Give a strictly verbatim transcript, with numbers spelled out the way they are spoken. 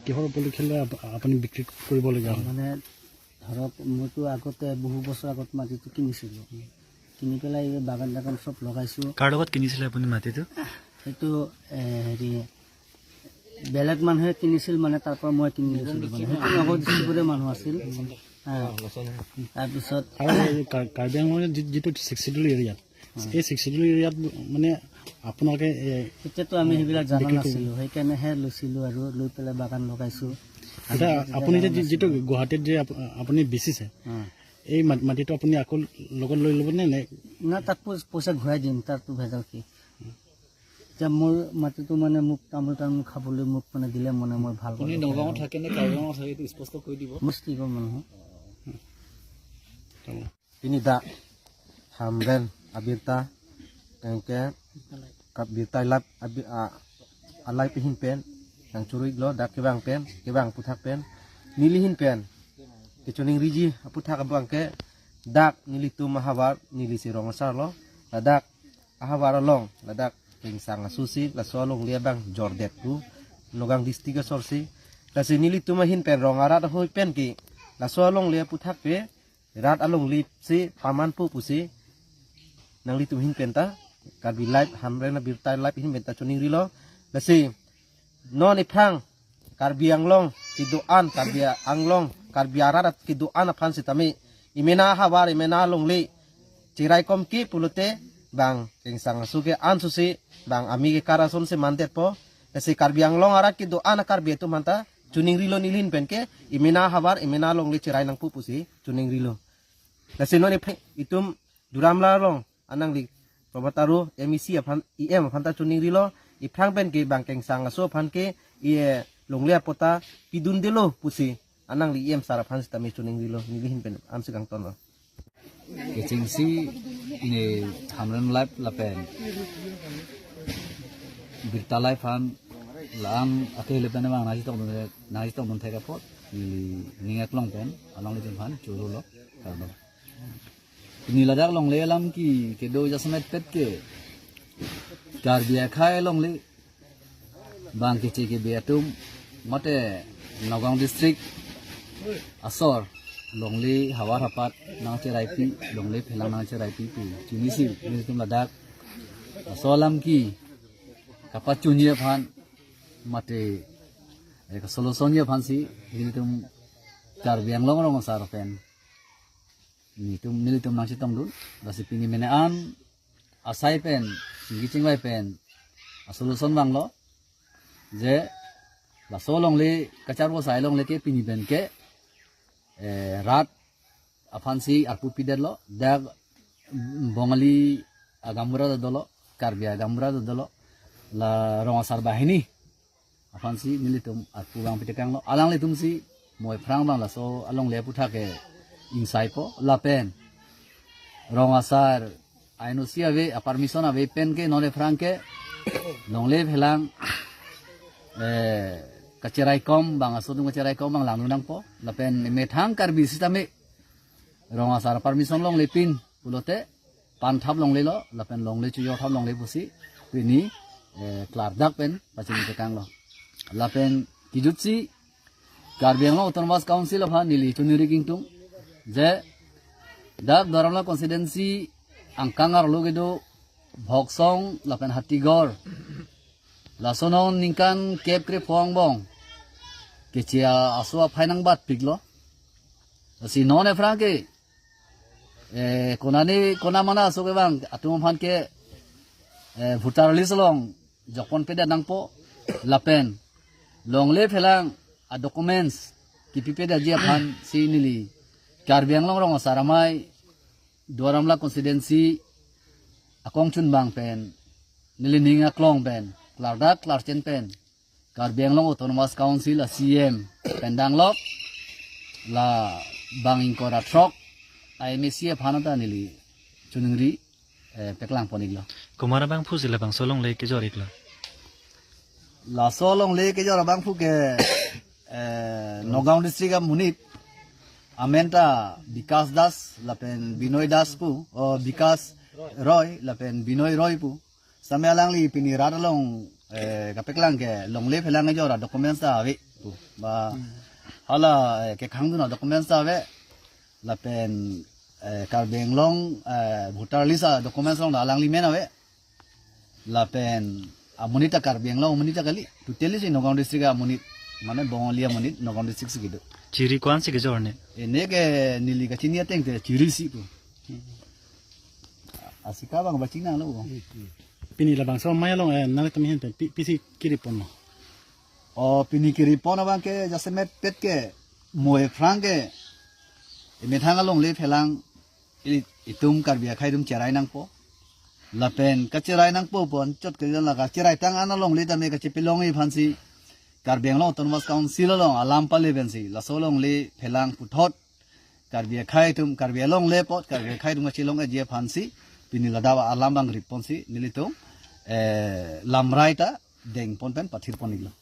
কিহৰ উপলক্ষে লৈ আপ- আপুনি বিক্ৰী কৰিবলগীয়া হ'ল? মানে ধৰক, মইতো আগতে বহু বছৰ আগত মাটিটো কিনিছিলোঁ। কিনি পেলাই এই বাগান টাগান চব লগাইছোঁ। কাৰ লগত কিনিছিলে আপুনি মাটিটো? সেইটো, এ, হেৰি, বেলেগ মানুহে কিনিছিল, মানে তাৰ পৰা মই কিনি লৈছিলোঁ। মানে সেইটো নগাঁও ডিষ্ট্ৰিক্টৰে মানুহ আছিল। হা। তাৰপিছত আৰু এই কা- কাৰ্বি আংলঙৰ যি- যিটো ছিক্স শ্বিডিউল এৰিয়াত, এই ছিক্স শ্বিডিউল এৰিয়াত মানে আপোনালোকে, এ, তেতিয়াতো আমি সেইবিলাক জানা বিক্ৰী কৰি নাছিলোঁ, সেইকাৰণেহে লৈছিলোঁ আৰু লৈ পেলাই বাগান লগাইছোঁ। এতিয়া আপুনি যে যি- যিটো গুৱাহাটীত যে আপ- আপুনি বেচিছে, হা। এই মা- মাটিটো আপুনি আকৌ লগত লৈ ল'ব নে, নে? না, তাক পই- পইচা ঘূৰাই দিম, তাততো ভেজাল কি? এতিয়া মোৰ মাটিটো মানে মোক তামোল তামোল খাবলৈ মোক মানে দিলে মানে মই ভাল আপুনি পাওঁ। নগাঁৱত থাকে নে কাৰ্বি আংলঙত থাকে, এইটো স্পষ্ট কৈ দিব। মুষ্টিকৰ মানুহ। Pini dak Hamren abirta, tangke kap birta lap abi a alai pihin pen, nang churui lo dak kevang pen, kevang aputhak pen, neli hin pen kechoningri ji aputhak abang ke, dak nelitum ahavar neli si rong asar lo, ladak ahavar along, ladak Kengsang aso si laso alongle abang jordet pu, Nagaon district asor si. Lasi nelitum ahin pen rong arat ahoi pen ke laso alongle aputhak pe rat alongle si paman pu pusi nanglitum hin pen ta, Karbi Live, Hamren abirta Live hin pen ta choningri lo. Lasi non iphrang Karbi Anglong kedo-an, Karbi Anglong, Karbi arat kedo-an aphan sitame, imena havar, imena alongle cherai kom ke pulote, bang Kengsang aso ke an susi, bang ami ke karason si mandetpo. Lasi Karbi Anglong arat kedo-an Karbi atum aphan ta choningri lo, neli hin pen ke imena havar, imena alongle cherai nangpo pusi choningri lo. Lasi non iphe- itum Duar Amla along anangli Prabhat Taro M E C aphan, E M aphan ta choningri lo, iphrang pen ke bang Kengsang aso aphan ke e longle apatta pidunde lo pusi anangli E M sir aphan sitame choningri lo, neli hin pen an si kangton lo. Kechengsi ne Hamren Live lapen Birta Live aphan la-an akhei le pen bang nangchetongdun, nangchetongdun thek apot neli ning aklong pen alanglitum aphan choro lo, kardom. Pini ladak longle alam ke kedo jasemet pet ke Karbi akhei alongle, bang keche kebe atum mate Nagaon district asor longle havar hapat nangcheraipi, longle phelang nangcheraipi pu chinisi nelitum ladak laso alam ke kapachunji aphan mate, eh, kasolution ji aphan si nelitum Karbi Anglong rong asar pen nelitum, nelitum nangchetongdun. Lasi pini mene an asai pen, chingki chingvai pen asolution vanglo, je laso longle kacharvo asai longle ke pini pen ke, eh, rat aphan si arpu pidetlo, dak Bongali agaonbura ta dolo, Karbi agaonbura ta dolo, la rong asar banghini aphan si nelitum arpu vang pitekang lo. Alanglitum si mo iphrang bang laso alongle aputhak ke ingsaipo lapen rong asar aino si ave, a permission ave pen ke non iphrang ke longle phelang, eh, kacherai kom bang, aso atum kacherai kom bang langdun nangpo lapen methang Karbi sitame rong asar permission longle pin pulote panthap longle lo lapen longle chojor thap longle pusi pini, eh, klardak pen pachini tekang lo. Lapen kejutsi Karbi Anglong Autonomous Council aphan neli choningri kangtung je dak Duar Amla constituency angkang arlo kedo Bhoksong lapen Hatigor, laso non ningkan kep krepho angbong keche aso aphai nangbatpiklo. Lasi non iphrang ke, eh, konane kona mana aso kevang atum aphan ke, eh, voter list along jokpon pedet nangpo lapen longle phelang a documents kipipedetji aphan si neli Karbi Anglong Rong Asar Amei Duar Amla constituency akongchunbang pen neli ning aklong pen klardak klarchen pen Karbi Anglong Autonomous Council a C E M pen danglok, la bang ingkoi ra throk a M A C aphan ta neli choningri, eh, peklangpon-iklo. Komat abangphu si labangso longle kejor-iklo? Laso longle kejor abangphu ke, eh, Nagaon district amonit amen ta Bikash Das lapen Binoy Das pu, o Bikash Roy lapen Binoy Roy pu. Sitame alangli pini rat along, eh, kapeklang ke longle phelang kejor a documents ta ave. Ba hala, eh, kekhangdun a-documents ta ave. Lapen, eh, Karbi Anglong, eh, voter list a-documents along ta alangli men ave. Lapen amonit ta Karbi Anglong amonit ta kali. Totally si Nagaon district amonit, mane Bongali amonit Nagaon district si kedo. Chiri ko-an si kejor ne? Ene ke neli kachini ateng te chiri si pu. Asika bang bachina lo. Pini labangso amei along, eh, nangtum ahin pen pi-, pisi kiri ponlo? O, pini kiri pon abang ke jasemet pet ke mo aphrang ke emethang alongle phelang ili-, itum Karbi akhei atum cherai nangpo. Lapen kacherai nangpo pu anchot ke la kacherai tang an alongle tame kachepelongji aphansi Karbi Anglong Autonomous Council along alam pale pensi laso alongle phelang puthot Karbi akhei atum, Karbi alongle apot Karbi akhei atum kachelong-eji aphansi pini ladak alam bang rip ponsi nelitum, eh, lamrai ta deng pon pen pathir pon iklo.